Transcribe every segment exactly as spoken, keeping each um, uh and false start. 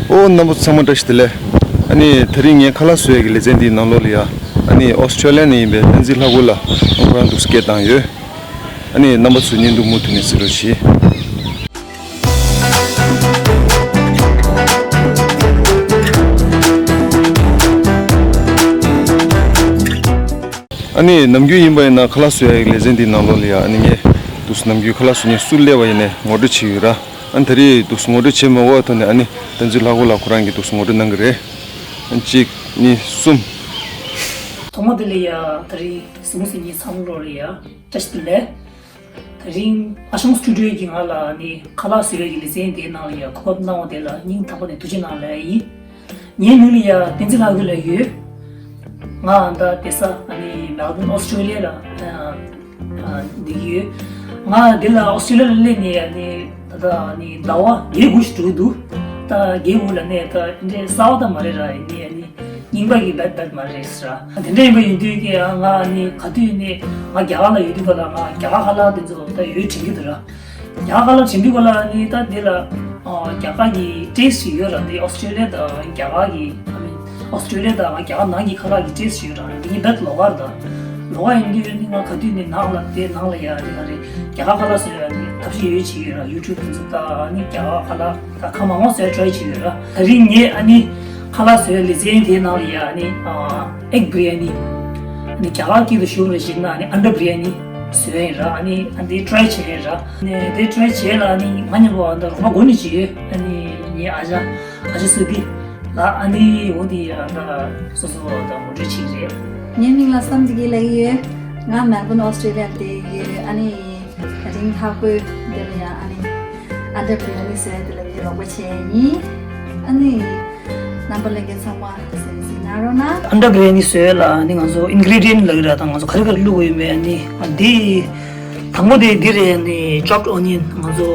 ཨོ་རྣམ་པ་ཚང་མ་བཀྲ་ཤིས་བདེ་ལེགས། ཨ་ནི་དེ་རིང་ངས་ཁ་ལག་བཟོ་ཡས་ཀྱི་ལེ་ཚན་འདིའི་ནང་ལོགས་ལ་ཡ། ཨ་ནི་ཨོ་སི་ཀྲོ་ལི་ཡ་ནས་ཡིན་པའི་བསྟན་འཛིན་ལྷ་སྐུ་ལགས་ཁོ་རང་འདུག་སེ་སྐད་བཏང་ཡོད། ཨ་ནི་རྣམ་པ་ཚོས་བརྙན་ཐུང་མུ་མཐུད་ནས་གཟིགས་རོགས་གྱིས། ཨ་ནི་ནམ་རྒྱུན་ཡིན་པ་ཡིན་ན་ཁ་ལག་བཟོ་ཡ་ཡི་ལེ་ཚན་འདིའི་ནང་ལོགས་ལ་ཡ། ཨ་ནི་ངས་འདུག་སེ་ནམ་རྒྱུན་ཁ་ལག་བཟོ་མཁན་སུ་སླེབས་པ་ཡིན་ནའི་ངོ་སྤྲོད་བྱེད་ཀྱི་ཡོད་ར། ཨ་ནི་ད་རེས་འདུག་སེ་ངོ་སྤྲོད་བྱེད་མ་དགོས་པའི་ཐོག་ནས། ཨ་ནི་བསྟན་འཛིན་ལྷ་སྐུ་ལགས་ཁོ་རང་གིས་འདུག་སེ་ངོ་སྤྲོད་གནང་གི་རེད། ཨ་ནི་གཅིག་གཉིས་གསུམ། ཐོག་མ་དེ་ལ་ཡ་ད་རེས་གཟིགས་མོ་གཟིགས་མཁན་ཚང་མ་ལོ་ལ་ཡ་བཀྲ་ཤིས་བདེ་ལེགས། དེ་རིང་ཨ་ཤང་སི་ཊུ་ཌི་ཡོ་གིས་ང་ལ་ནི་ཁ་ལག་བཟོ་ཡས་ཀྱི་ལེ་ཚན་དེའི་ནང་ལ་ཡ་གོ་སྐབས་གནང་བ་དེ་ལ་སྙིང་ཐག་པ་ནས་ཐུགས་རྗེ་གནང་ལབ་ཡ་ཡིན། ངའི་མིང་ལ་ཡ་བསྟན་འཛིན་ལྷ་སྐུ་ལབ་ཡོད། ང་ད་བསྡད་ས་ཨ་ནི་མེལ་བོན་ཨོ་སི་ཀྲོ་ལི་ཡ་ལ་ཨ་ཨ་བསྡད་ཀྱི་ཡོད། ང་འདི་ལ་ཨོ་སི་ཀྲོ་ལི་ཡ་ལ་སླེབས་ནས་ཨ་ནི་ད་ལྟ་ཨ་ནི་ཟླ་བ་བརྒྱད་དགུ་ཞིག་འགྲོ་གི་འདུག་ད་བརྒྱད་དགུ་ལབ་ནས་ད་འདི་འདྲའི་གསར་པ་ད་མ་རེད་ར། ཡིན་ནའི་ཨ་ནི་རྙིང་པ་གི་བེད་བེད་མ་རེད་ཟེར། དེ་འདྲ་ཡིན་པ་ཡིན་དུས་ཀྱི་ང་ནི་ག་དུས་ནས་ང་རྒྱ་གར་ལ་ཡོད་དུས་ག་ལ་ང་རྒྱ་གར་ཁ་ལག་དེ་ཚོ་ད་ཡོད་དྲན་གྱི་འདུག་ར། རྒྱ་གར་ཁ་ལག་དྲན་དུས་ག་ལ་ནི་ད་འདི་ལ་ཨ་རྒྱ་གར་གྱི་ཊེ་སི་ཊི་ཞིག་ཡོད་ར། འདི་ཨོ་སི་ཀྲོ་ལི་ཡ་དང་རྒྱ་གར་གྱི། ཨ་མི་ཨོ་སི་ཀྲོ་ལི་ཡ་དང་རྒྱ་གར་ནང་གི་ཁ་ལག་གི་ཊེ་སི་ཊི་ཞིག་ཡོད་ར། འདི་ངའི་བེད་ལོགས་ཀ་རེད། ད་ལོགས་ཀ་ཡིན་དུས་ནི་ང་ག་དུས་ནས་ནང་ལ་དེ་ནང་ལ་ཡ་རེད་ག་རེད། རྒྱ་གར་ཁ་ལག་བཟོ་ཡ་ནི་ཐབས་ཤེས་ཡོད་བྱེད་ཀྱི་ཡོད་ར། ཡུ་ཊུབ་དེ་ཚོ་ད་ནི་རྒྱ་གར་ཁ་ལག་ད་ཁ་མང་པོ་བཟོས་ཊ་རའི་བྱས་ཡོད་ར། དེ་རིང་ངས་ཨ་ནི་ཁ་ལག་བཟོ་ཡ་ལེ་ཚན་དེའི་ནང་ལ་ཡ་ཨ་ནི་ཨེག་བི་རི་ཡ་ནི། ཨ་ནི་རྒྱ་གར་སྐད་དུ་ཞུ་བ་ལ་བྱས་ན་ཨ་ནི་ཨན་ཌ་བི་རི་ཡ་ནི་བཟོ་ཡ་ཡིན་ར། ཨ་ནི་ཨ་འདི་ཊ་རའི་བྱས་ཡ་ཡིན་ར། ཨ་ནི་དེ་ཊ་རའི་བྱས་ལ་ཨ་ནི་ང་མཉམ་པོ་ཨ་ད་རོགས་པ་དགོས་ནི་བྱས་ཡོད། ཨ་ནི་ངའི་ཨ་ཅག་ཨ་ཅག་སུ་ཏི་ལ། ཨ་ནི་འོ་དེ་ཨ་ད་སོ་སོ་ད་ངོ་སྤྲོད་བྱེད་ཀྱི་རེད། ངའི་མིང་ལ་བསམ་གཏན་སྐྱིད་ལབ་ཀྱི་ཡོད། ང་མེལ་བོན་ཨོ་སི་ཀྲོ་ལི་ཡ་ལ་བསྡད་ཀྱི་ཡོད། ཨ་ནི། ད་རིང་ལྷག་པོའི་འདི་ལ་ཡང་ཨ་ནི་ཨན་ཌར་བི་རི་ཡ་ནི་བཟོས་དེ་ལ་ཡི་རོགས་པ་བྱས་ཡིན། ཨ་ནི་རྣམ་པ་ལྷན་རྒྱས་ཚང་མ་གཟིགས་གཟིགས་གནང་རོགས་གནང་། ཨན་ཌར་བི་རི་ཡ་ནི་བཟོས་ལ་ཨ་ནི་ང་ཚོ་ཨིན་གི་རི་ཌི་ཡན་ལབ་ཀྱི་ར། ད་ང་ཚོ་ག་རེ་ག་རེ་བླུགས་དགོས་ཡོད་མེད། ཨ་ནི་ཨ་འདི་དང་པོ་དེ་འདི་རེད། ཨ་ནི་ཅོབ་ཨོ་ནི་ཡན་ང་ཚོ་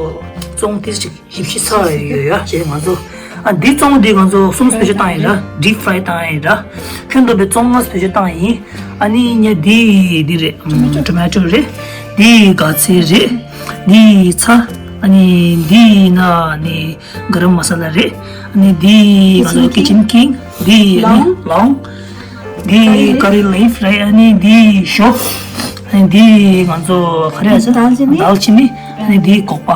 བཙོང་ཏིས་ཅིག་བཞི་བཅུ་ཚར་ཡོད་ཡ། བྱས་ང་ཚོ་ཨ་འདི་བཙོང་འདི་ང་ཚོ་གསུམ་བེད་སྤྱོད་བཏང་ཡིན་ར། ཌིབ་ཕ་རའི་བཏང་ཡིན་ར། ཁྱོན་བསྡོམས་པའི་བཙོང་ལྔ་བེད་སྤྱོད་བཏང་ཡིན། ཨ་ནི་ཉ་འདི་འདི་རེད། ཊོ་མེ་ཊོ་རེད། འདི་ག་ཚལ་རེད། འདི་ཚྭ། ཨ་ནི་འདི་ན་ནི་ག་རམ་མ་ས་ལ་རེད། ཨ་ནི་འདི་ང་ཚོ་ཀི་ཆན་ཀིང་། འདི་ཨ་ནི་ལོང་། འདི་ཀ་རི་ལིབ་རེད། ཨ་ནི་འདི་ཞོ། ཨ་ནི་འདི་ང་ཚོ་ག་རེ་ཨ་ཅག་དཱལ་ཅི་ནི། དཱལ་ཅི་ནི། ཨ་ནི་འདི་སྒོག་པ།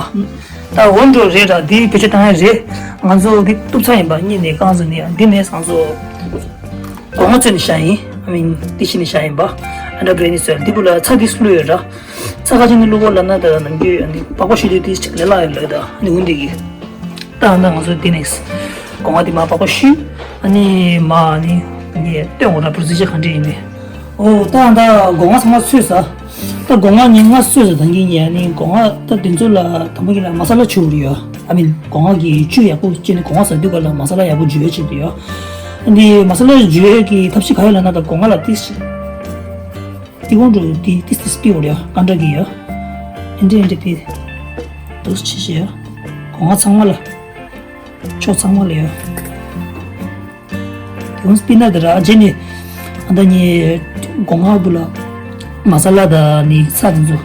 ད་འོ་འགྲོ་རེད་ར། འདི་བེད་སྤྱོད་བཏང་ཡ་རེད། ང་ཚོ་འདི་གཏུབ་ཚར་ཡིན་པ། གཉིས་ནས་རྐང་བཙུགས་ནས་འདི་ནས་ང་ཚོ་སྒོ་ང་བཙོས་ནས་བཞག་ཡིན། ཨ་མིན་འདི་ཕྱི་ནས་བཞག་ཡིན་པ། ཨན་ཌར་བི་རི་ཡ་ནི་བཟོས། འདི་བུ་ལ་ཚྭ་འདི་བླུགས་ཡོད་ར། ཚྭ་ཁ་ཅིག་ནི་བླུགས་པ་ལབ་ན་ད་ནམ་རྒྱུན་ཨ་ནི་པགས་པ་བཤུས་དུས་འདི་ཅིག་ལས་སླ་ཡོད་ལབ་ད། ཨ་ནི་འོ་འདི་གི། ད་ཨ་ད་ང་ཚོ་འདི་ནས་སྒོ་ང་འདི་མར་པགས་པ་བཤུས། ཨ་ནི་མར་ཨ་ནི་ངས་སྟོན་དགོས་ར། པོ་རོ་སི་ཇར་ག་འདྲ་ཡིན་མིན། ཨོ་ད་ད་སྒོ་ང་ཚང་མ་བཙོས་ས། ད་སྒོ་ང་ཉིན་ལྔ་བཙོས་ས། ད་གིན་ཉིན་ནི་སྒོ་ང་ད་དེ་ཚོ་ལ་དང་པོ་གི་ལ་མ་ས་ལ་བྱུག་རེད་ཡ། ཨ་མིན་སྒོ་ང་གི་བཅུད་ཡག་པོ་བཅད་ནས་སྒོ་ང་ཟ་དུས་ག་ལ་མ་ས་ལ་ཡག་པོ་འཇུ་ཡ་བྱེད་དུས་ཡ། འདི་མ་ས་ལ་འཇུ་ཡ་གི་ཐབས་ཤེས་ག་ཡོད་ལབ་ན། ད་སྒོ་ང་ལ་ཏིས་ཅིག་ཏི་གོང་འགྲོ་ཏི་ཏིས་ཏིས་པི་འོ་རེད་ཡ། ཀ་འདྲ་གི་ཡ། ཨེ་འདྲ་ཨེ་འདྲ་པི་འདུག་ཆེ་ཆེ་ཡ། སྒོ་ང་ཚང་མ་ལ། ཕྱོགས་ཚང་མ་ལ་ཡ། དེ་ཡང་སྤི་ནག་དེ་ར་རྗེས་ནས་ཨ་ད་ནི་སྒོ་ང་བུ་ལ་མ་ས་ལ་དང་ནི་ཚྭ་དེ་ཚོ་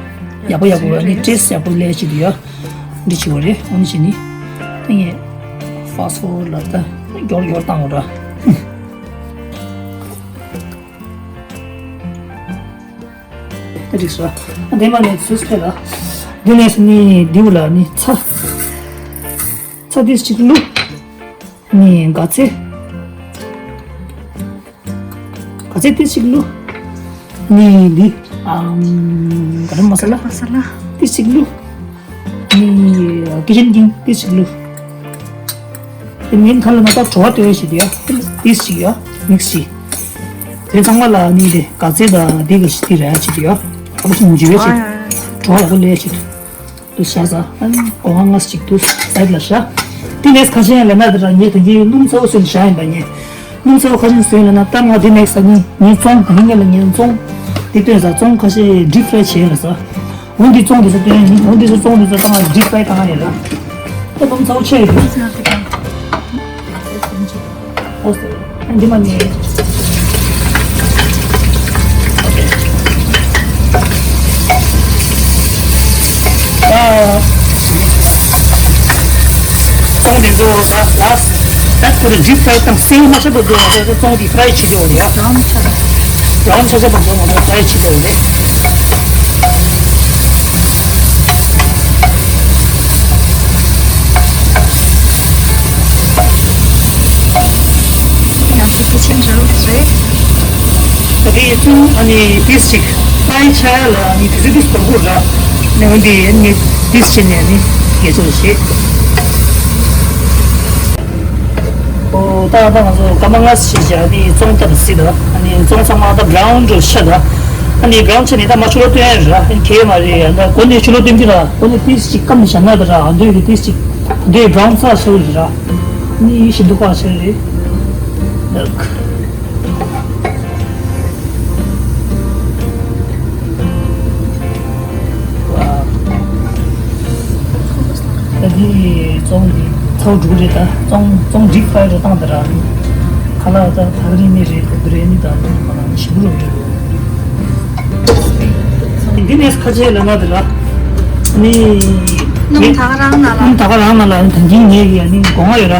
ཡག་པོ་ཡག་པོ་ནི་ཊེ་སི་ཊི་ཡག་པོ་ལས་བྱེད་དུ་ཡ་འདི་བྱེད་པ་རེད། འོ་ནི་བྱེད་ནི་ཨ་ནི་ཕ་སི་ཕོ་ཌི་ལ་ད་མགྱོགས་མགྱོགས་བཏང་བ་ར། ད་འགྲིག་སོང་། ཨ་དེ་མ་ནས་སུས་ཕེ་ལ་འདི་ནས་སུ་ནི་འདི་བུ་ལ་ནི་ཚྭ་ཚྭ་ཏིས་ཅིག་བླུགས། ནི་ག་ཚལ། ག་ཚལ་ཏིས་ཅིག་བླུགས། ནི་འདི་ཨམ་ག་རམ་མ་ས་ལ་མ་ས་ལ་ཏིས་ཅིག་བླུགས། ནི་ཀི་ཆན་ཀིང་ཏིས་ཅིག་བླུགས། དེ་མིན་ཁ་ལ་ན་ད་བྲོ་བ་ལྟོས་ཤིག་ཡ། ཏིས་ཅིག་ཡ་མིག་སི་ཅིག་དེ་ཚང་མ་ལ་ནི་དེ་ག་ཚལ་ད་འདི་ག་ཤི་ཏི་ར་ཅིག་ཡ། ཨ་བ་ཤི་འཇུ་བ་ཅིག་བྲོ་བ་ལ་ལས་ཅིག་དུ་བཞག་ས། ཨ་ནི་སྒོ་ང་ལྔ་ཞིག་དུ་སའིཌ་ལ་བཞག་དེ་ནས་ཁ་ཤས་ལ་ན་དེ་ར་ངས་དེ་གའི་སྣུམ་ཚ་བོ་བཟོས་ནས་བཞག་ཡིན་པ་ངས། སྣུམ་ཚ་བོ་ཁ་ཤས་བཟོས་ལ་ན་ད་ང་དེ་ནས་ས་ནི་ངས་བཙོང་དེ་ངས་ལ་ངས་བཙོང་དེ་སྟོན་ས། བཙོང་ཁ་ཤས་ཌིབ་ཕ་རའི་བྱས་ལ་ས། འོ་འདི་བཙོང་དེ་ས་སྟོན་ཡིན། འོ་འདི་ས་བཙོང་དེ་ས་ད་ང་ཌིབ་ཕ་རའི་བཏང་ཡིན་ལ། ད་སྣུམ་ཚ་བོ་ཆེ་ཡོད། ཨོ་སེ། འདི་མ་ནི། ཨ། ཚོང་འདི་ཚོ་ད་ད་ད་ ཁོ་རེ་ཌིབ་ཕ་རའི་བཏང་སེ་མ་ཆགས་པ་འདུག་ང་ཚོ་བཙོང་དེ་ཕ་རའི་བྱེད་ཀྱི་ཡོད་ལ་ཡ། བྲའུན་ཆགས་པ། བྲའུན་ཆགས་ཆགས་པ་འདུག་ང་ཚོ་ཕ་རའི་བྱེད་ཀྱི་ཡོད་ལ། ཡག་ཤོས་ཀི་ཆན་རུལ་སི་རེད། ད་གིན་ཚུན་ཨ་ནི་ཏིས་ཅིག་ཕ་རའི་ཆགས་ཡ་ལ་ཨ་ནི་དུས་ཚོད་ཏིས་འགོར་འགོར་ར། ནས་འོན་ཏེ་ཨ་ནི་ཏིས་བྱས་ནས་ཨ་ནི་རྒྱལ་ཚོགས་བྱེད། ཨོ་ད་ད་ང་ཚོ་སྐར་མ་ལྔ་ཙམ་བྱས་བྱས་ཨ་ནི་བཙོང་ཐབས་སྲིད་ད། ཨ་ནི་བཙོང་ཚང་མ་ད་བྲའུན་འགྲོ་ཤ་ད། ཨ་ནི་བྲའུན་བྱས་ནས་ད་མ་ཕྱི་ལོགས་སྟོན་ཡ་ར། ཨ་ནི་གལ་མ་རེད་ཡ། ད་གོ་ནས་ཕྱི་ལོགས་སྟོན་གྱི་ར། གོ་ནས་ཏིས་ཅིག་སྐམ་ནས་བཞག་ན་ད་ར། ཨ་འདོད་ཀྱི་ཏིས་ཅིག་འདོད་བྲའུན་ཚ་ཤ་རེད་ར། ཨ་ནི་ཡིད་བཞིན་དུ་ཁ་ཤ་རེད། ལགས། ད་འདི་བཙོང་འདི་ཚ་བོ་འགྲོ་གི་རེད། ད་བཙོང་བཙོང་འགྲིག་པ་རེད་བཏང་དེ་ར། ཁ་ལག་ད་ད་ག་རེ་ནི་རེད། ད་འདི་རེད་ནི་ད་འདི་མ་ན་ཞིམ་པོ་རེད། འདི་ནས་ཁ་ཆེ་ལ་ན་དེ་ར་ནི་སྣུམ་ད་ག་རང་ན་ལ་སྣུམ་ད་ག་རང་ན་ལ་ད་གིན་ངས་ཀྱི་ཡ་ནི་སྒོ་ང་ཡོད་ར།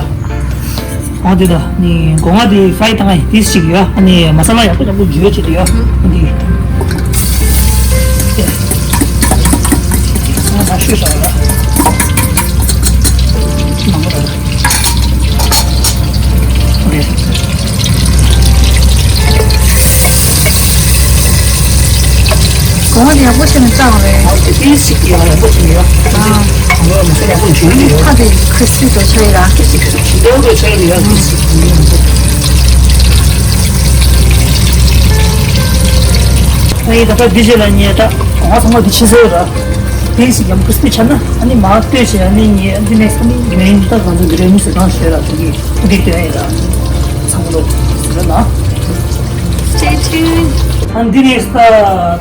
ཨོ་དེ་ད་ནི་སྒོ་ང་དེ་ཕ་རའི་བཏང་ཡ་ཏིས་ཅིག་ཡོད། ཨ་ནི་མ་ས་ལ་ཡག་པོ་ཡག་པོ་འཇུ་བྱེད་དུ་ཡོད། ཨ་འདི་ང་ད་ཤོད་བཞག་ལ་མང་པོ་ར། ཨོ་དེ། སྒོ་ང་དེ་ཡག་པོ་བྱས་ནས་བཀྲ་བ་རེད། ཨོ་དེ་ཏིས་ཅིག་ཡ་ཡག་པོ་བྱས་ནས་ཡ། ཨ། ཨོ་མ་ས་ཡག་པོ་འཇུ་ནས་ཡ། ཁ་དེ་ཁྲིས་པི་འགྲོ་ཆགས་ཡ་ར། ཁྲིས་པི་འགྲོ་ཆགས་ཡ་ར་ཡ། ཏིས་ཅིག་ཡ། ཨ་ཡི་ད་ལྟ་འདི་རྗེས་ལ་ངས་ད་གོང་ཚང་མ་འདི་ཕྱི་ཟེར་ར། ཏིས་ཅིག་ཡང་ཁྲིས་པི་ཆགས་ན་ཨ་ནི་མར་ལྟོས་བྱས། ཨ་ནི་ངས་འདི་ནས་ཨ་ནི་ངས་ད་ང་ཚོ་འདི་རེ་མི་སུ་གང་ཞེས་ར་ད་གི་འདི་སྟོན་ཡ་ར། ཚང་མ་ལོ་ཟེར་ན། Stay tuned. ཨ་འདི་ནས་ད་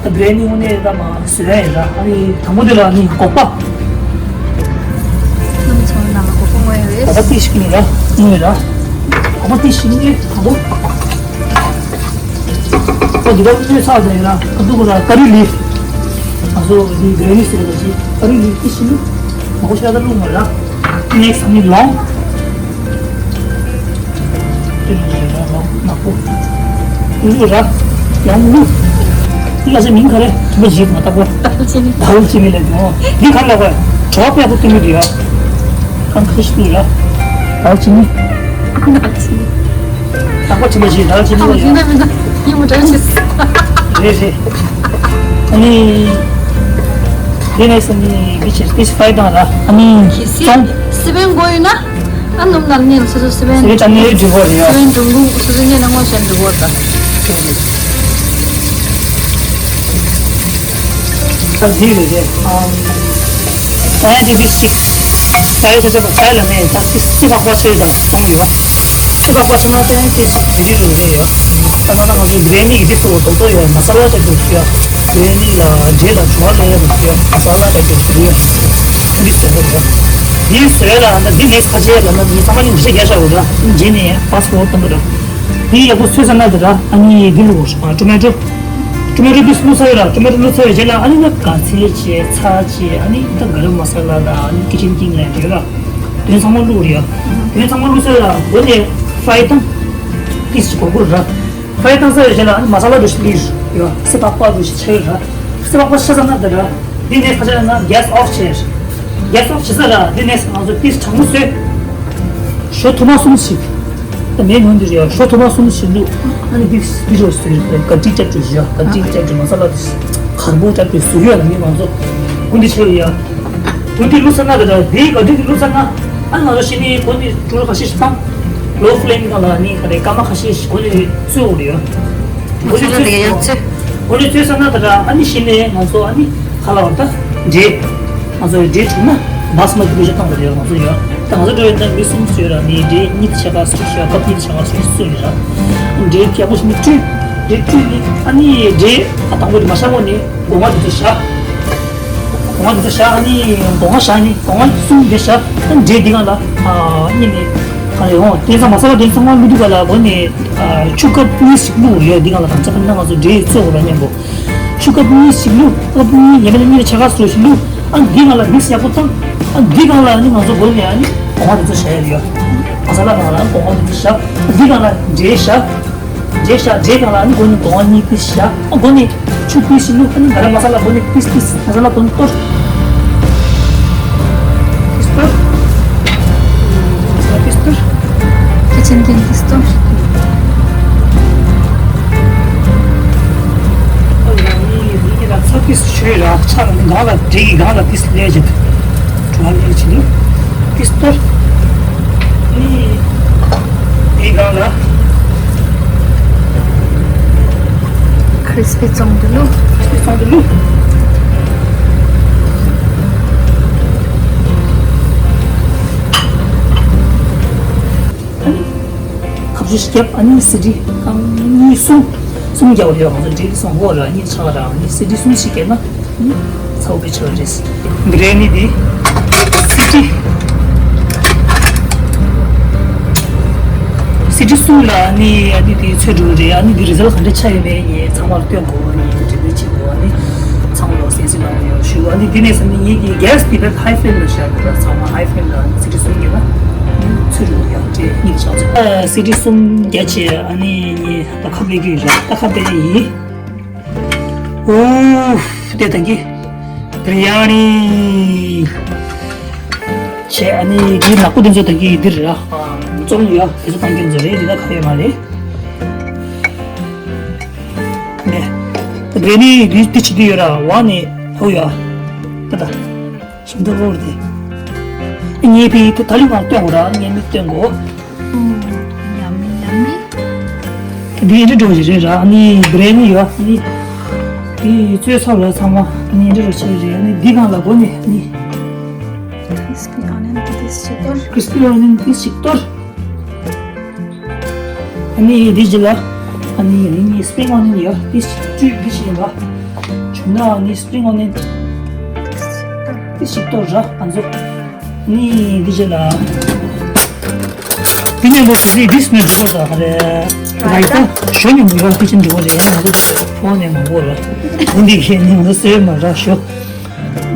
ད་འདི་རེ་ནི་དངོས་གནས་ད་མ་བཟོས་ཡ་ར། ཨ་ནི་དང་པོ་དེ་ལ་ནི་སྒོག་པ། ནམ་ཚང་ནང་སྒོག་པ་དངོས་རེད། སྒོག་པ་ཏིས་ཤིག་ནི་ར། དངོས་ར། སྒོག་པ་ཏིས་ཤིག་ནི་དང་པོ། ཨོ་འདི་ག་སྣོད་ཚགས་དང་ཡོད་ན་ཁ་ཐུག་གུ་ར་ཀ་རི་ལིབ། ང་ཚོ་འདི་ག་རི་ལིབ་ཟེར་བ་ཞིག་ཀ་རི་ལིབ་ཏིས་ཤིག་ནི་མང་པོ་ཤ་ད་བླུགས་མ་ར། ནེགས་ནི་ལོང་། དེ་ནས་ཡོད་ན་ལོང་ནག་པོ། ལུག་ར། ཡང་ལུག་འདི་ལ་ཆ་མིང་ག་རེ་དུ་མ་བཞི་མ་བཏགས་པ། དཱལ་ཅི་ནི། དཱལ་ཅི་ནི་ལ་འདི་འོ། འདི་ག་ལ་གོ། བྲོ་བ་པད་པོ་བཏུང་གི་འདུག་ཡ། ཁང་ཁ་ཤི་འདུག་ར། དཱལ་ཅི་ནི། ནག་ཅི་ནི། ནག་པོ་ཅི་མ་བཞི་དཱལ་ཅི་ནི་ལ་ཡ། ཡིན་ན་མིན་ན་ཡིན་མོ་དྲན་ཤེས། རེད་རེད། ཨ་ནི། དེ་ནས་སོང་ནི་གི་ཆེར་ཏིས་ཕ་རའི་དང་ར། ཨ་ནི། གལ་སྲིད་སི་པན་དགོས་ཡོད་ན། ཨ་ནུབ་ནར་ནི་སོ་སོ་སི་པན། སི་པན་ཅང་ནི་འགྲིག་གོ་རེད་ཡ། སི་པན་ཀྲུང་གོ་སོ་སོ་ངས་ནང་ལ་བྱས་འགྲིག་གོ་ད། ད་འདི་རེད་རེད། ཨམ། ད་ཡང་ཅིག་ཅིག་ཅིག་ད་ཡོད་ས་ཆ་པ་ཆ་ལ་ནས་ད་ཅིག་ཅིག་ཁག་པ་ཆེ་ད་གཏོང་ཡོད། ཅིག་ཁག་པ་ཆེ་ན་ད་ཡང་ཅིག་ཅིག་དེ་འདྲ་རེད་ཡ། ད་ང་ད་ང་ཚོ་འགྲོ་ཡ་ནི་གི་དེ་ཚོ་རྡོག་རྡོག་ཡོད་མ་ས་ལ་ཅིག་ཏུ་ཞུ་ཡ། འགྲོ་ཡ་ནི་ལ་འབྲས་དང་བྱུང་བ་ལས་ཡ་མ་ཞུ་ཡ། མ་ས་ལ་ཅིག་ཏུ་ཞུ་ཡ། འདི་ཟེར་བ་རེད། འདི་ཟེར་ལ་ད་འདི་ནས་ཁ་ཆེ་ལ་ན་མི་ཚང་མ་ནི་མི་ཤེས་རྒྱ་ཤ་འོ་ད་འཇེ་ནས་པ་སི་པོར་ཊི་གཏོང་གི་རེད། འདི་ཡག་པོ་ཚོས་ས་ན་དེ་ར་ཨ་ནི་འདི་ལུག་ཊོ་མེ་ཊོ། ཊོ་མེ་ཊོ་འདི་བླུགས་ཚར་ཡོད་ར། ཊོ་མེ་ཊོ་བླུགས་ཚར་བའི་རྗེས་ལ་ཨ་ནི་ད་ག་ཚལ་བྱས་ཚྭ་བྱས་ཨ་ནི་ད་ག་རམ་མ་ས་ལ་དང་ཨ་ནི་ཀི་ཆན་ཀིང་ལ་ཡོད་ར། དོན་ཚང་མ་བླུགས་རེད་ཡ། དོན་ཚང་མ་བླུགས་ཚར་ཡོད་ར། འོ་ནས་ཕ་རའི་བཏང་། ཏིས་ཅིག་གོར་གོར་ར། ཕ་རའི་བཏང་ཚར་བའི་རྗེས་ལ་ཨ་ནི་མ་ས་ལ་འདྲ་ཞིག་བླུགས་ཡོད། སི་པགས་པ་འདྲ་ཞིག་ཆགས་ཡོད་ར། སི་པགས་པ་ཆགས་ཚར་ན་དེ་ར། འདི་ནས་ཁ་ཆ་ན་གེ་སི་ཨོཕ་བྱས། གེ་སི་ཨོཕ་བྱེད་ས་ར་འདི་ནས་ང་ཚོ་ཏིས་གྲང་མོ་བཟོས། ཞོ་ཐུར་མ་གསུམ་ཞིག་ད་མེད་ནོ་འདི་རེད་ཡ། ཞོ་ཐུར་མ་གསུམ་ཞིག་བླུགས། ཨ་ནི་འདི་འདི་རོ་བཟོས་རེད། ག་ཏི་ཅབ་ཅིག་བཞག་ག་ཏི་ཅབ་ཅིག་མ་ས་ལ་དེ་གར་པོ་ཅབ་ཅིག་བཟོས་ཡོད་ལ་ངས་ང་ཚོ་འོ་འདི་བྱས་ཡོད་ཡ། འོ་འདི་བླུགས་ཚར་ན་དེ་ར་འདི་ག་འདི་འདི་བླུགས་ཚར་ན་ཨ་ནི་ང་ཚོ་ཤི་ནི་གོ་ནི་ཀྲུ་རུ་ཁ་ཤས་ཤིག་བཏང་། ལོ་ཕུ་ལེམ་སྒང་ལ་ནི་ག་རེ་སྐར་མ་ཁ་ཤས་ཤིག་གོ་ནི་བཙོས་འོ་རེད་ཡ། མ་ས་ལ་དེ་ག་ཡ་བཙོས། འོ་ནི་བཙོས་ཚར་ན་དེ་ར་ཨ་ནི་ཤི་ནི་ང་ཚོ་ཨ་ནི། ཁ་ལ་བ་ད་འབྲས། ང་ཚོ་འབྲས་བྱུང་ན་བཱ་སི་མ་ཏི་བེ་ཤ་བཏང་བ་རེད་ང་ཚོ་ཡོད། ད་ང་ཚོ་འགྲོ་ཡོད་ན་མི་གསུམ་བཟོས་ར་ནི་འབྲས་གཉིས་ཆ་ག་སུ་ཤ་ཀབ་གཉིས་ཆ་ག་སུ་སུ་ཡོད་ར། འབྲས་ཡག་པོ་ཞིག་ནི་བཀྲུས། འབྲས་བཀྲུས་ནི་ཨ་ནི་འབྲས་ཨ་དང་པོ་དེ་མ་ཤ་མོ་ནི་སྒོ་ང་དེ་ཚོ་བཞག་སྒོ་ང་དེ་ཚོ་བཞག་ཨ་ནི་སྒོ་ང་བཞག་ནི་སྒོ་ང་གསུམ་དེ་བཞག་ཨ་འབྲས་འདི་གང་ལ་ཨ་ནི་ནི་ག་རེ་འོང་དེ་ཚང་མ་ས་ལ་དེ་ཚང་མ་བླུགས་དུས་ག་ལ་སྒོ་ནི་ཆུ་ཀབ་གཉིས་ཤིག་བླུགས་ཡོད་འདི་གང་ལ་དང་ཆ་ཁ་ན་ང་ཚོ་འབྲས་བཙོས་ར་མཉམ་པོ། ཆུ་ཀབ་གཉིས་ཤིག་བླུགས། ཀབ་གཉིས་ཡས་མས་ལ་གཉིས་ཆ་ག་སོ་ཞིག་བླུགས། ཨ་འདི་གང་ལ་མིག་སི་ཡག་པོ་བཏང་། ཨ་འདི་གང་ལ་ནི་ང་ཚོ་སྒོ་ནས་ཨ་ནི་སྒོ་ང་དེ་ཚོ་བྱ་ཡ་ཡོད། མ་ས་ལ་ནང་ལ་སྒོང་ང་འདི་བཞག་འདི་སྒང་ལ་འབྲས་བཞག་འབྲས་བཞག་འབྲས་སྒང་ལ་ཨ་ནི་སྒོ་ནས་སྒོང་ང་གཉིས་པིས་བཞག་འོ་སྒོ་ནས་ཆུ་པིས་བླུགས། ཨ་ནི་ག་ར་མ་ས་ལ་སྒོ་ནས་པིས་པིས་མ་ས་ལ་སྒོ་ནས་གཏོར། པིས་གཏོར། མ་ས་ལ་པིས་གཏོར། ཁྱི་ཆེན་ཀན་པིས་གཏོར། ཨོ་ཡ་ནི་ཡིན་གྱི་ལ་ཚ་པིས་ཆོས་ར་ཆ་ལ་ནི་གང་ལ་འབྲས་ཀྱི་གང་ལ་པིས་ལས་བྱེད། གྲོ་ལས་ཆི་ནི་ཏིས་ཏོར། ནི་ཨེ་གང་ལ། ཁྲིས་པི་བཙོང་དུ་ལུ། ཁྲིས་པི་བཙོང་དུ་ལུ། ཨ་ནི། ཁ་བཞི་བརྒྱབ། ཨ་ནི་སི་ཌི་རྐང་གཉིས་གསུམ། གསུམ་རྒྱག་པ་ཡོད། ང་ཚོ་འབྲས་ཀྱི་སོང་འོག་ལ་གཉིས་ཆགས་ར། ཨ་ནི་སི་ཌི་གསུམ་ཞིག་བརྒྱབ་ན་ཚ་བོ་དཔེ་ཆེ་བ་རེད། འདི་རེད། ནི་འདི་སི་ཌི། སི་ཌི་གསུམ་ལ་ཨ་ནི་ཨ་ནི་དེ་ཚོད་འགྲོ་རེད། ཨ་ནི་འདི་རི་ཛལ་ག་འདྲ་ཆགས་ཡོད་མེད་ངས་ཚང་མར་སྟོན་དགོས། ཨ་ནི་འབྲས་ཀྱི་བྱེད་དགོས། ཨ་ནི་ཚང་མ་ལ་གསན་གཟིགས་གནང་རོགས་ཞུ། ཨ་ནི་འདི་ནས་བཟུང་ནས་ངེད་ཀྱི་གེ་སི་འདི་དཔེ་ཧའི་ཕི་ལེམ་ལ་བཞག་དགོས་ར། ཚང་མ་ཧའི་ཕི་ལེམ་ལ་ཨ་ནི་སི་ཌི་གསུམ་བརྒྱབ་ན་ཚོད་འགྲོ་ཡག་འདྲས་གཉིས་ཆགས་ཚོད། ཨ་སི་ཌི་གསུམ་བརྒྱབ་བྱས་ཨ་ནི་ངས་ད་ཁ་སྦས་ཀྱི་རེད། ད་ཁ་སྦས་ཡིན། ཨོ། དེ་ད་གི་བི་རི་ཡ་ནི་བྱས། ཨ་ནི་འདི་ནག་པོ་དེ་ཚོ་ད་གི་འདི་རེད་ར། བཙོང་ཡ་དེ་ཚོ་བཏང་མཁན་ཚོ་རེད། འདི་ད་ཁ་ཡོད་མ་རེད། ནས། བི་རི་ཡ་ནི་འདི་འདི་བྱེད་ཀྱི་ཡོད་ར། ཝ་ནི་ཧོ་ཡ། ད་ད། ཞིམ་མདོག་ལོར་དེ། ངའི་བི་དེ་ད་ལི་ང་སྟོན་གོ་ར། ངའི་མི་སྟོན་གོ། ཡ་མི་ཡ་མི། དེ་འདི་འདྲ་འགྲོ་བཞིན་རེད་ར། ཨ་ནི་བི་རི་ཡ་ནི་ཡོད། ཨ་ནི་དེ་གཙོས་ཚབ་ལ་ཚང་མ་ཨ་ནི་འདྲ་འགྲོ་བྱས་རེད། ཨ་ནི་འདི་གང་ལ་གོ་ནས་ཨ་ནི། crispy onion དེ་ཞིག་གཏོར། crispy onion དེ་ཞིག་གཏོར། ཨ་ནི་འདི་ཅི་ལ། ཨ་ནི་ནི་ནི་spring onion ཡོད། འདི་ཞིག་བཀྲུས། འདི་ཞིག་ཡིན་པ། བྱུང་ན་ཨ་ནི་spring onion འདི་ཞིག་གཏོར་ར། ཨ་ཚོ། ནི་འདི་ཅི་ལ། འདི་ཉན་པོ་ཞིག་འདི་འདི་སྨན་འགྲོ་བ་ཟ་ཧ་རེ། ར་ཡི་ད་ཞོ་ཉུང་ཉུང་འདི་ཅི་འགྲོ་བ་རེད། ང་ཚོ་ཕོ་ནས་མང་པོ་ར། འདི་ཁྱེད་ནི་ང་ཚོ་སོས་མ་ར་ཞོ།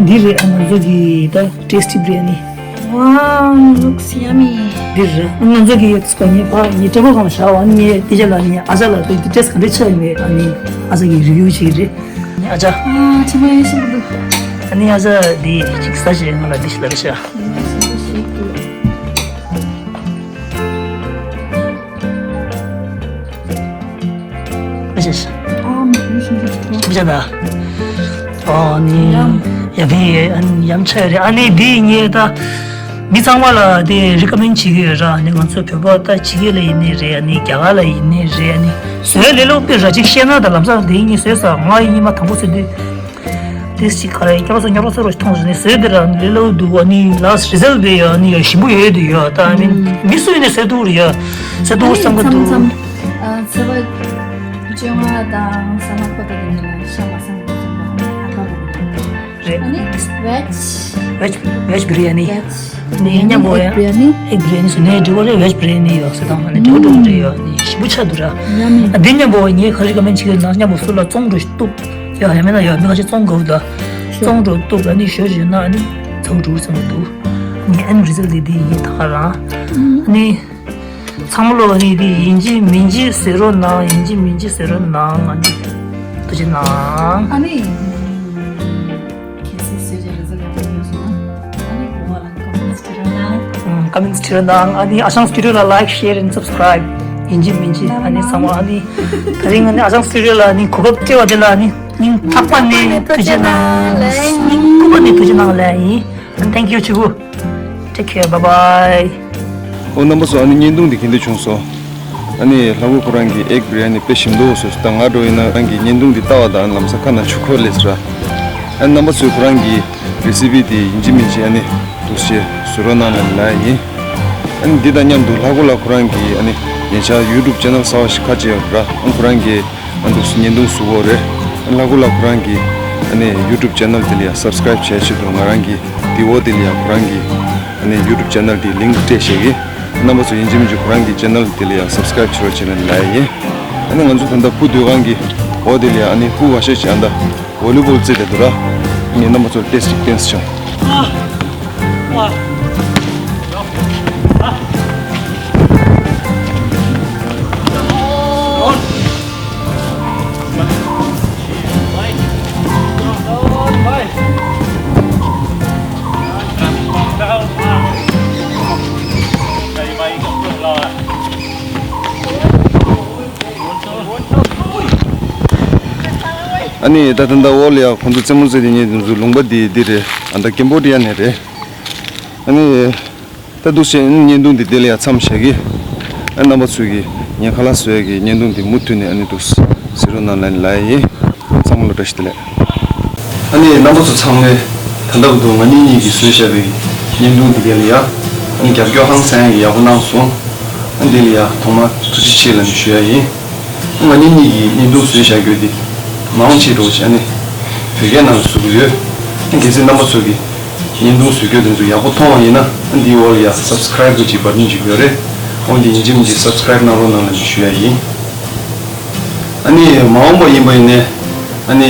འདི་རེད། ཨ་ང་ཚོ་གི་ད་tasty biryani། Wow, looks yummy. འདི་རེད། ང་ཚོ་གི་ཡོད་ཚོ་ངའི་ཕ་ངའི་སྤྲེལ་པ་གང་བཞག་ཨ་ནི་ངའི་དེ་རྒྱ་ལ་ནི་ཨ་ཅག་ལ་དེ་taste ག་འདྲ་ཆགས་ཡོད་མེད་ཨ་ནི་ཨ་ཅག་གི་review བྱེད་ཀྱི་རེད། ཨ་ནི་ཨ་ཅག་ཨ་ཆི་མ་ཡིན་ཤི་མི་འདུག་ཨ་ནི་ཨ་ཅག་དེ་ཅིག་ཟ་བྱས་ང་ལ་འདི་ཞིག་ལབ་ཤག་ཨ་ཅག་མི་ཤི་མི་ཤི་མི་ཤི་ད། ཨ་ནི་ཡ་ཕན་ཡོད། ཨ་ནི་ཡམ་ཆ་ཡོད་རེད། ཨ་ནི་འདི་ངས་ད་མི་ཚང་མ་ལ་དེ་recommend བྱེད་ཀྱི་ཡོད་ར། ཨ་ནི་ང་ཚོ་བོད་པ་ད་ཕྱི་རྒྱལ་ལ་ཡིན་ནའི་རེད། ཨ་ནི་རྒྱ་གར་ལ་ཡིན་ནའི་རེད། ཨ་ནི་བཟོས་ལས་སླ་པོ་ར། ཅིག་བཤད་ན་ད་ལམ་སང་དེ་ངས་བཟོས་ས་ང་ཡིན་ཉི་མ་དང་པོ་བཟོས་དུས་དེ་ཅིག་ག་རེ་སྐྱོ་སོ་སྐྱོ་སོ་རོ་མཐོང་སོང་ནས་བཟོས་དེ་ར། ཨ་ནི་ལས་སླ་པོ་འདུག་ཨ་ནི་last result དེ་ཡོད། ཨ་ནི་ཡ་ཞིམ་པོ་ཡོད་དེ་ཡོད། ད་ཨ་ནི་མི་སུ་ཡིན་ནའི་བཟོས་ཐུབ་རེད་ཡ། བཟོས་ཐུབ་བསམ་གི་འདུག་ཨ་ནི་མཚམས་མཚམས་ཨ་ཚེས་པ་བཅོ་ལྔ་དང་གཟའ་ལྷག་པ་དང་དེ་ནས་ཤ་མ་སང་གི་ཚོང་པ་ཨ་ཕ་གི་རེད། ཨ་ནི་veg veg veg biryani veg ནི་མཉམ་པོ་ཡ། Egg biryani egg biryani སུ་ནས་འགྲིག་པ་རེད། veg biryani ཡོད་ཟེར་དང་ཨ་ནི་འགྲིག་འགྲོ་རེད་ཡོད། ནི་ཞིམ་པོ་ཆགས་འདུག་ར། ཨ་འདི་མཉམ་པོ་ངས་ག་རེ་recommend བྱེད་ཀྱི་ན་མཉམ་པོ་སུ་ལ་བཙོང་འགྲོ་གཏུབ་ཡ། ཡ་མེད་ན་ཡ་མི་ཁ་ཤས་བཙོང་དགོས་འདུག་བཙོང་འགྲོ་གཏུབ་ཨ་ནི་ཞོ་བཞིན་ན་ཨ་ནི་ཚ་བོ་འགྲོ་བསམ་གི་འདུག་ནི་end result དེ་འདི་ཡིན་ད་ག་རང་ཨ་ནི། ཚང་མ་ལོ་ནི་དེ་ཡིན་གཅིག་མིན་གཅིག་བཟོས་རོགས་གནང་། ཡིན་གཅིག་མིན་གཅིག་བཟོས་རོགས་གནང་། ཨ་ནི་ཐུགས་རྗེ་གནང་། ཨ་ནི་གལ་སྲིད་བཟོས་རྗེས་རེ་ཟ་ལེགས་པོ་ཡོད་སོང་ན་ཨ་ནི་གོ་བ་ལ་comments བྲིས་རོགས་གནང་། ཨུམ། comments བྲིས་རོགས་གནང་། ཨ་ནི་ཨ་ཞང་studio ལ་like share and subscribe ཡིན་གཅིག་མིན་གཅིག་ཨ་ནི་ཚང་མ་ཨ་ནི་དེ་རིང་ཨ་ནི་ཨ་ཞང་studio ལ་ཨ་ནི་གོ་སྐབས་སྤྲད་པ་དེ་ལ་ཨ་ནི་སྙིང་ཐག་པ་ནས་ཐུགས་རྗེ་གནང་། སྙིང་ཐག་པ་ནས་ཐུགས་རྗེ་གནང་ལབ་ཡིན། Thank you ཆུ་བུ། Take care, bye bye. ཨོ་རྣམ་པ་ཚོ། ཨ་ནི་བརྙན་ཐུང་འདི་ག་འདྲ་བྱུང་སོང་། ཨ་ནི་ལྷ་སྐུ་ཁོ་རང་གི་egg biryani དཔེ་ཞིམ་འདུག་ཟེར། ད་ང་འགྲོ་ཡིན་ན་རང་གི་བརྙན་ཐུང་འདི་ལྟ་བ་དང་ལམ་སང་ཁ་ནང་ཆུ་འཁོར་སླེབས་ར། ཨ་ནི་རྣམ་པ་ཚོས་ཁོ་རང་གི་recipe དེ་ཡིན་གཅིག་མིན་གཅིག་ཨ་ནི་འདུག་སེ་བཟོ་རོགས་གནང་ལབ་ཡིན། ཨ་ནི་འདི་དང་མཉམ་དུ་ལྷ་སྐུ་ལགས་ཁོ་རང་གི་ཨ་ནི་ཉེ་ཆར་YouTube channel གསར་པ་ཞིག་ཁ་ཕྱེ་ཡོད་ར། ཨ་ནི་ཁོ་རང་གི་ཨ་འདུག་སེ་བརྙན་ཐུང་བཟོ་གི་ཡོད་རེད། ལྷ་སྐུ་ལགས་ཁོ་རང་གི་ཨ་ནི་YouTube channel དེ་ལ་ཡང་subscribe བྱེད་ཆེད་དུ་ང་རང་གི་བི་ཌི་ཡོ་དེ་ལ་ཡང་ཁོ་རང་གི་ཨ་ནི་YouTube channel དེའི་link སྤྲད་བཞག་གི། རྣམ་པ་ཚོ་ཡིན་གཅིག་མིན་གཅིག་ཁོ་རང་གི་channel དེ་ལ་ཡང་subscribe བྱེད་རོགས་བྱེད་ལབ་ཡིན། ཨ་ནི་ང་ཚོ་ད་ལྟ་སྤུ་སྡོད་ཁང་གི་འོག་དེ་ལ་ཡང་ཨ་ནི་སྤུ་ཁ་ཤས་ཅིག་ཨ་ད་volleyball རྩེད་བསྡད་འདུག་ར། ཨ་ནི་རྣམ་པ་ཚོར་ཏོག་ཙམ་ཅིག་སྟོན་ཟེར་བྱུང་། ཨ་ནི་ད་ད་ལྟ་འོག་ལ་ཡ་ཁོང་ཚོ་རྩེད་མོ་རྩེ་དེ་ཉེ་དུ་ཚོ་ལུང་པ་འདི་འདི་རེད། ཨ་ད་ཀེམ་བོ་ཌི་ཡ་ནས་རེད། ཨ་ནི། ད་འདུག་སེ་བརྙན་ཐུང་འདི་དེ་ལ་ཡ་མཚམས་བཞག་གི། ཨ་རྣམ་པ་ཚོས་ཀྱི་ངས་ཁ་ལག་བཟོ་ཡ་གི་བརྙན་ཐུང་འདི་མུ་མཐུད་ནས་ཨ་ནི་འདུག་གཟིགས་རོགས་གནང་ལ་ལབ་ཡ་ཡིན། ཚང་མ་ལ་བཀྲ་ཤིས་བདེ་ལེགས། ཨ་ནི་རྣམ་པ་ཚོ་ཚང་མས་ད་ལྟ་བར་དུ་ང་གཉིས་གཉིས་ཀྱིས་བཟོས་བཞག་པའི་བརྙན་ཐུང་འདི་ག་ལ་ཡ་ཨ་ནི་རྒྱབ་སྐྱོར་ཧང་སང་ཡ་གི་ཡག་པོ་གནང་སོང་། ཨ་འདི་ལ་ཡ་ཐོག་མར་ཐུགས་རྗེ་ཆེ་ལབ་ནས་ཞུ་ཡ་ཡིན། ང་གཉིས་གཉིས་ཀྱིས་བརྙན་ཐུང་བཟོས་བཞག་རྒྱུ་དེ་མང་ཆེ་འགྲོ་བྱས་ནས་བོད་སྐད་ནང་ལ་བཟོ་གི་ཡོད། གལ་སྲིད་རྣམ་པ་ཚོ་གིས་བརྙན་ཐུང་བཟོ་རྒྱུ་དེ་ཚོ་ཡག་པོ་མཐོང་བ་ཡིན་ན་ཨ་འདིའི་འོག་ལ་ཡ་སབ་སི་ཀི་རེབ་གི་ཅིག་བ་ཊན་ཅིག་ཡོད་རེད། འོ་འདི་ཡིན་གཅིག་མིན་གཅིག་སབ་སི་ཀི་རེབ་གནང་རོགས་གནང་ལབ་ནས་ཞུ་ཡ་ཡིན། ཨ་ནི་མ་འོངས་པ་ཡིན་པ་ཡིན་ནའི་ཨ་ནི་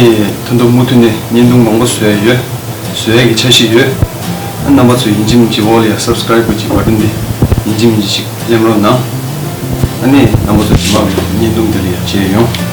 ད་དུང་མུ་མཐུད་ནས་བརྙན་ཐུང་མང་པོ་བཟོ་ཡ་ཡོད། བཟོ་ཡ་གི་འཆར་གཞི་ཡོད། ཨ་རྣམ་པ་ཚོས་ཡིན་གཅིག་མིན་གཅིག་འོག་ལ་ཡ་སབ་སི་ཀི་རེབ་གི་ཅིག་བ་ཊན་འདི་ཡིན་གཅིག་མིན་གཅིག་ཅིག་གླེམ་རོགས་གནང་། ཨ་ནི་རྣམ་པ་ཚོ་རྗེས་མ་གི་བརྙན་ཐུང་འདི་ལ་ཡ་མཇལ་ཡོང་།